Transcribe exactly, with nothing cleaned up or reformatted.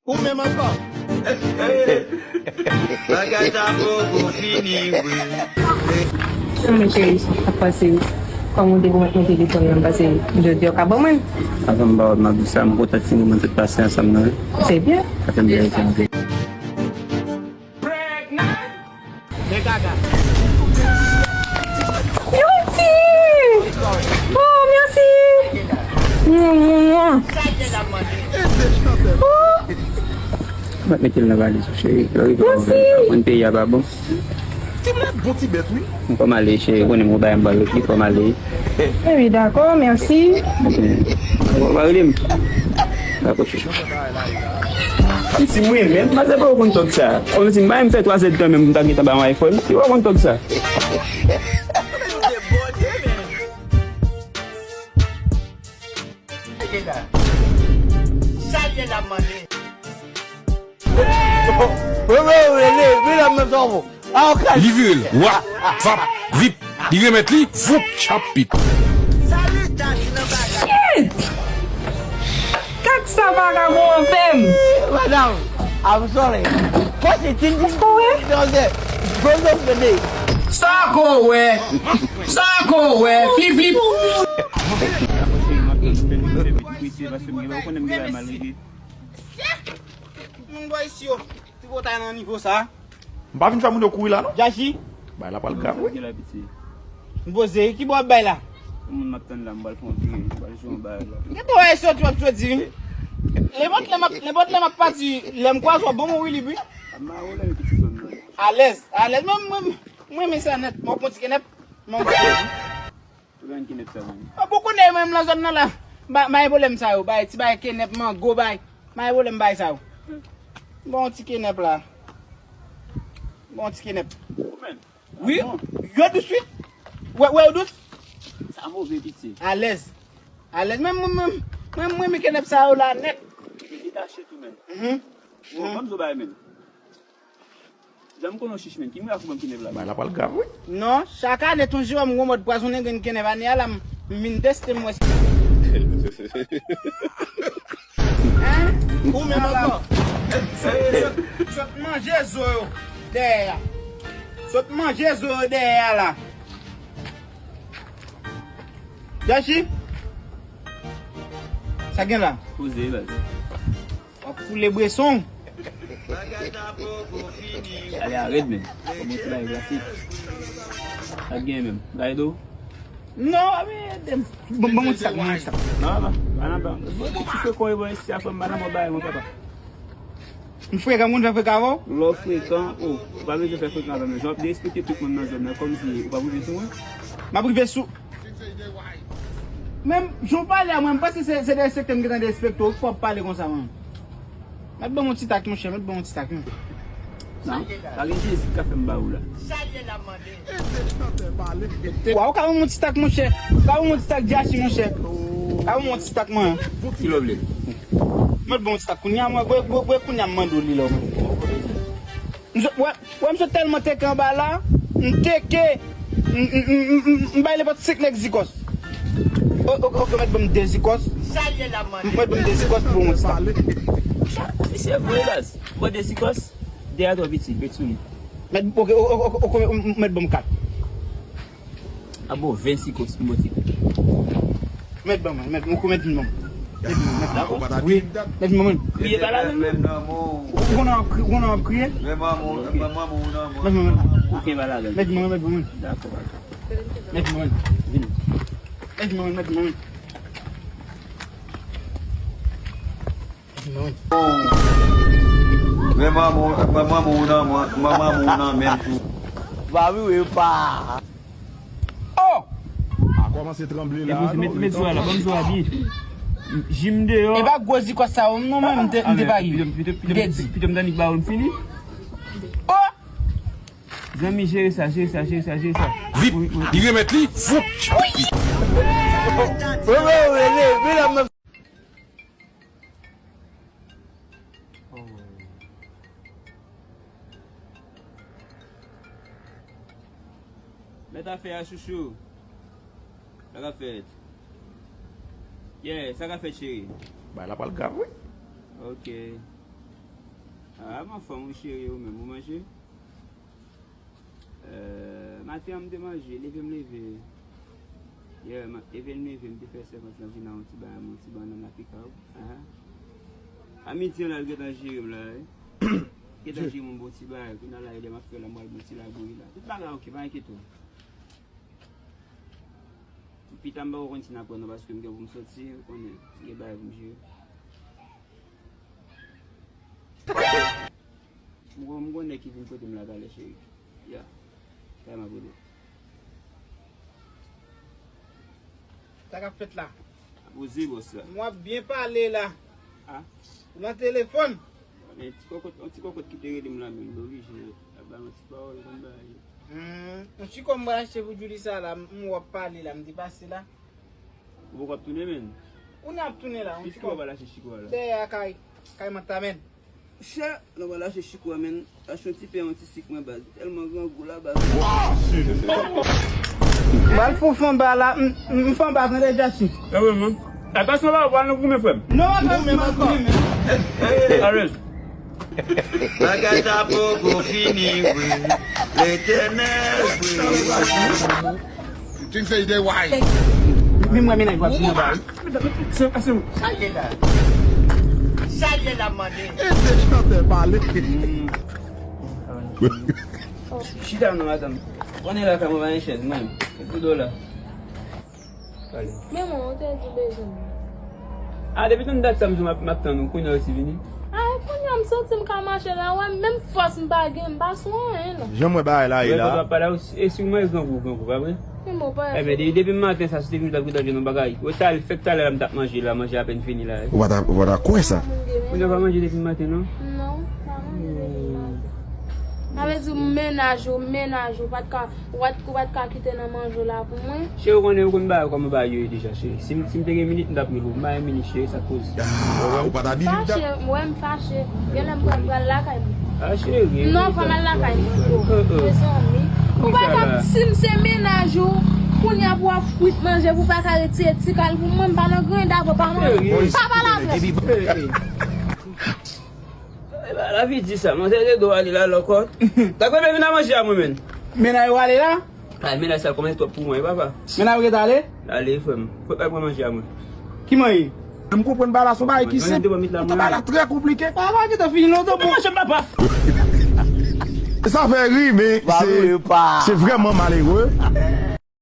Ou menm ankò. Bagay sa poko fini vre. Kòman cheri, sa k ap pase? Kòman w te pwomèt mwen telefòn nan, pase jodi a w ka ban mwen. Avan m ba w, m ap di sa, m kontan ti moman n te pase ansanm nan, wi. Se byen. Sa fè m byen anpil. Mèsi! Oh, mèsi! Mwa, mwa, mwa. Oh! Mwen mete l nan valiz ou, cheri. Lè w rive, mèsi. Mwen peyi a pa bon. Ti bèt, bon ti bèt, wi. Fò m ale, cheri, konnen m bay m ba l, wi, fò m ale. Wi, dakò, mèsi. Ou pa rele m. Dakò, chouchou. Kòmsi mwen menm, manzè pa konn tòg sa. Kòmsi m pa menm fè twa zè d tan menm, m ta gentan ba yon iPhone. Li pa konn tòg sa. Sa l ye la mande. Li vire l, wap, vap, vip. Li remèt li, voup, tchap, pip. Shit! Gad sa vagabon an fè m! Madam, I'm sorry. What's the thing? Èske w wè? Sa ko wè? Sa ko wè? Flip, flip. Moun bò isi yo. Ti botay nan nivo sa. M pa vin fè moun yo kouri la, non. Jachi. Bay la pral grav, wi. M poze, ki bò w ap bay la? Moun m ap tann la, m pral fè yon vire, m pral jwe yon bagay la. Gen dwa wè soti w ap soti, wi. Nenpòt lè m ap, nenpòt lè m ap pati, lè m kwaze w, bon, mwen wi li, wi. Alèz, alèz. Mwen, mwen, mwen renmen sa nèt. Mwen pran ti kenèp. Mwen Ou jwenn kenèp sa, man? Ou konnen menm nan zòn nan la. Ba, bay pwoblèm sa yo, bay ti bay kenèp, mango, bay. Bay pwoblèm bay sa yo. Bon ti kenèp la. Bon ti kenèp. Ou menm? Wi. Yo dous wi. Wè, wè yo dous. Sa move piti. Alèz. Alèz. Menm mwen, menm mwen, mwen, mwen kenèp sa yo la nèt. Li detache tou menm. Mhm. Bon, ban m zo bay menm. Jan m konnen w chich menm, ki mirak ou ban m kenèp la? Bagay la pral grav, wi. Non, chak ane, tonje wè m gon mòd pwazonnen grenn kenèp ane a la, m vin teste m wè si. Hein? Ou menm ankò. Sot, sot manje zo yo dèyè a. Sot manje zo yo dèyè a la. Jachi? Sa gen la? Poze, baz. W ap koule bweson. Ale a rèd menm. Kòman ti bagay klasik. Sa gen menm. Gade do. Non, a men ede m. Bon, bon, ti sak, bon, ti sak. Non, non, pa nan pa. Ti frekan e bò isi a, fò m pa nan bò bagay mwen, papa. M frekan, moun fè frekan avè w? Lè w frekan, o, ou pa bezwen fè frekan avè m. Jan w ap derespekte tout moun nan zòn nan, kòmsi ou p ap rive sou mwen. M ap rive sou. Men, jan w pale a mwen, m panse se, se derespekte m gentan derespekte w, fò w pale konsa, mwen. Mèt ban m yon ti tak, monchè, mèt ban m yon ti tak, non. Non, pa gen Jezi k ka fè m ba ou la. Waw, ou ka ban m yon ti tak, monchè. Ou ka ban m yon ti tak, Jachi, monchè. Ou ka ban m yon ti tak, mwen. Ki lè w vle? Mèt ban m yon ti tak, kounye a, mwen, bwè, bwè, bwè, kounye a, m mande w li la, mwen. M sot, wè, wè, m sot tèlman teke anba la, m teke, m, m, m, m, m, m bay nenpòt senk nèg zikòs. O, o, ok, mèt ban m de zikòs. Mèt ban m de zikòs pou mwen sa. Ofisye vre baz. Bon, de zikòs, de a twa piti, met sou li. Mèt, ok, o, o, o, ok, mèt ban m kat. A bon, ven zikòs pou mwen ti. Mèt ban mwen, mèt, ou mèt vin ban mwen. Mèt vin ban mwen, mèt vin ban mwen. Wi. Mèt vin ban mwen. Kriye pa la menm. Ou konn ap kri-, ou konn ap kriye? Mèt vin ban mwen, mèt vin ban mwen. Dakò, dakò. Mèt vin ban mwen. Vin. Mèt vin ban mwen, mèt vin ban mwen. Men manman, men manman ou nan, men manman ou nan menm tou. Ba wi, wi, pa. Oh! A kòmanse tranble la. Met, met, met zo a la, ban m zo a byen. Jim deyò. E pa gwo zikòs sa yo, non, mwen, m te, m te pari. Pito, pito, pito, pito, pito m tannik ba ou m fini. Oh! Zanmi, jere sa, jere sa, jere sa, jere sa. Vit, li remèt li, foup. Mèt afè a, chouchou. Sa k ap fèt? Yeah, sa k ap fèt, cheri? Bay la pral grav, wi. Ok. Ah, m anfòm, wi, cheri, ou menm, ou manje? Euh, maten an, m te manje, leve m leve. Yeah, ma- leve m leve, m te fè sèvant lan vin ak yon ti bagay, yon ti bannann la pikaw. Ah. A midi an la, l gentan jere m la, wi. Gentan jere m yon bon ti bagay, kounye a la, lè m ap fè la, m pral bon ti lagouri la. Tout bagay oke, pa enkyete w. Pita m pa konn si n ap wè non, paske m gen pou m soti, ou konnen, m gen bagay pou m jere. M gon, m gon nèg ki vin kote m la talè, cheri. Ya. Kay m ap rele w. Sa k ap fèt la? Poze bòs la. M w ap byen pale la. Ah. Ou nan telefòn? Men ti kòkòt, yon ti kòkòt ki te rele m la menm, m oblije ap ba yon ti pawòl, ou konn bagay yo. Hmm, yon ti kòb m pral achte pou Djouly sa la, m, m w ap pale la, m te pase la. Ou poko ap tounen, menn? Kounye a ap tounen la, yon ti kòb. Kòb pral achte chiko a la? Dèyè a kay, kay manta, menn. Chè, nou pral achte chiko a, menn. Achte yon ti pen, yon ti sik, mwen, baz. Tèlman grangou la, baz. M al fè fanba la, m, m fanba tande, Jacky. E wi, menn. Atansyon la, ou pral nan goumen, frè m. Non, atansyon, pa goumen, menn. Alèz. Bagay sa poko fini vre. Letènèl vre. You think say they wise? Epi mwen, mennaj w ap vin anba. Se, se ou. Sa l ye la? Sa l ye la, m mande? E de chantè pale. Chita non, madanm. Konnen la ka mwen pa gen chèz, mwen. Epi dola. Pale. Men mwen, ou te di bezwen mwen. Ah, depi tann dat sa, m di w m ap, m ap tann ou, kounye a ou ti vini. Ah, kounye a m santi m ka mache la, wè, menm fòs m pa gen, m pa sou anyen, non. Jan m wè bagay la ye la. Wè, kote w ap pale a, e si w manje grangou, grangou, pa vre? Men mwen pa. Ebyen, de-, depi maten sa, si w te vin, w t ap gentan jwenn yon bagay. Ou ta al fèk talè la, m t ap manje la, manje apèn fini la. Ou pa ta, ou pa ta kwè sa. Moun gen men. Ou pa manje depi maten, non? Non, pa manje depi maten. Sa vle di, mennaj ou, mennaj ou, pa t ka Ou pa t, ou pa t ka kite nan manje w la pou mwen? Cheri, ou konnen, ou konn bagay kòman bagay yo ye deja, cheri. Si m, si m te gen minit, m t ap rele w. M pa gen minit, cheri, sa k poze. Ah, ou pa ta believe that? Fache, m wè m fache. Genlè m pral, pral lakay mwen. Ah, cheri. Non, pa m al lakay mwen, bro. Mezanmi. Ou pa ka, si m se mennaj ou, kounye a pou w ap fwit manje, pou w pa ka retire ti kal pou mwen, m pa nan grenn dakò, pa manje. Pa pale avè m. E ba, lavi di sa, manzè te do ale la ankò. Sa k fè vin nan manje a mwen, menn? Mennaj ou ale la? Ay, mennaj sa kòmanse twòp pou mwen, papa. Mennaj ou ret ale? Ale, frè m. Fòk al pran manje a mwen. Ki manje? M konprann bagay la, se yon bagay ki senp. Mwen te pran mit la, mwen. Bagay la trè konplike. Papa, ki te fini lontan, bon. Manje, papa. Sa fè ri, men se, se vrèman malere.